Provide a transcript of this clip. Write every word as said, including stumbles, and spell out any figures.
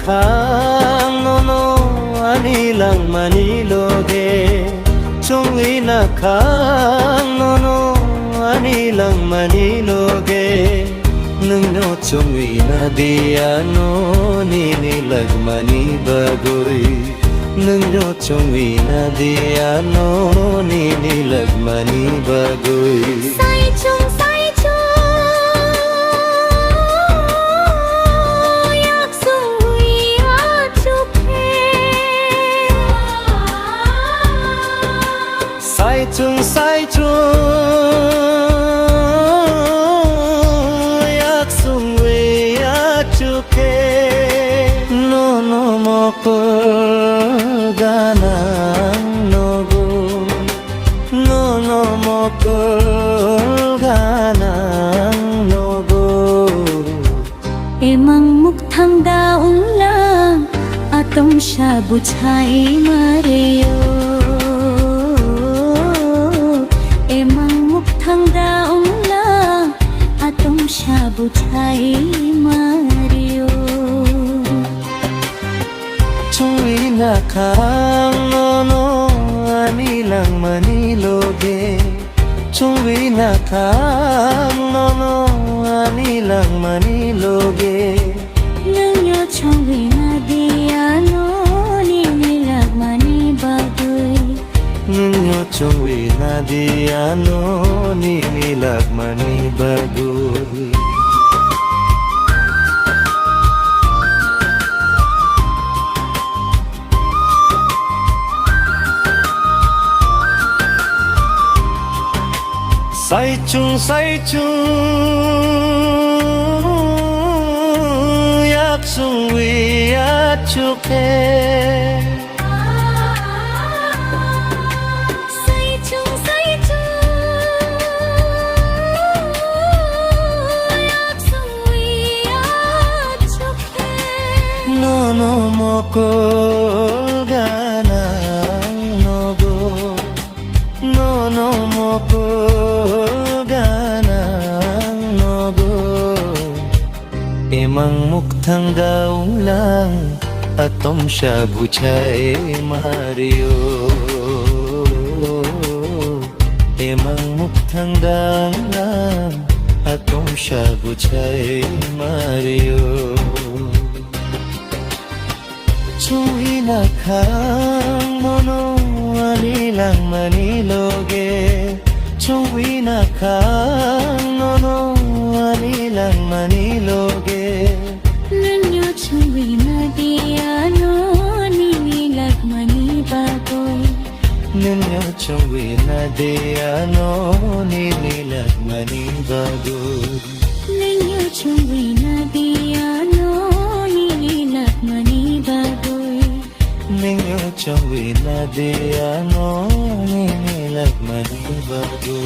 Khang nono ani langmani loge, chungwi na khang nono ani langmani loge, nwngno chungwi na di ano nini langmani bagwi, nwngno chungwi na di ano nini langmani bagwi. Saichung, saichung, yak sungwi achuk khe. Saichung, saichung, yak sungwi achuk khe. Nono mokol ganang nogo, nono mokol ganang nogo. Emang mukthang da unglang, atom sha buchai mario. Emang mukthang da unglang, atom sha buchai mario. Chungwi na khang nono ani langmani loge, chungwi na khang nono ani langmani loge. Nwngno chungwi na di ano nini langmani bagwi. Nwngno chungwi na di ano nini langmani bagwi. Saichung, saichung, yak sungwi achuk khe. Saichung, saichung, yak sungwi achuk khe. Nono mokol ganang nogo, nono mokol ganang nogo. Emang mukthang da unglang, atom sha buchai mario. Emang mukthang da unglang, atom sha buchai mario. Chungwi na khang nono ani langmani loge, chungwi na khang nono ani langmani loge. Nwngno chungwi na di ano nini langmani bagwi. Nwngno chungwi na di ano nini langmani bagwi. Nwngno chungwi na di ano nini langmani bagwi. Nwngno chungwi na di ano nini langmani bagwi.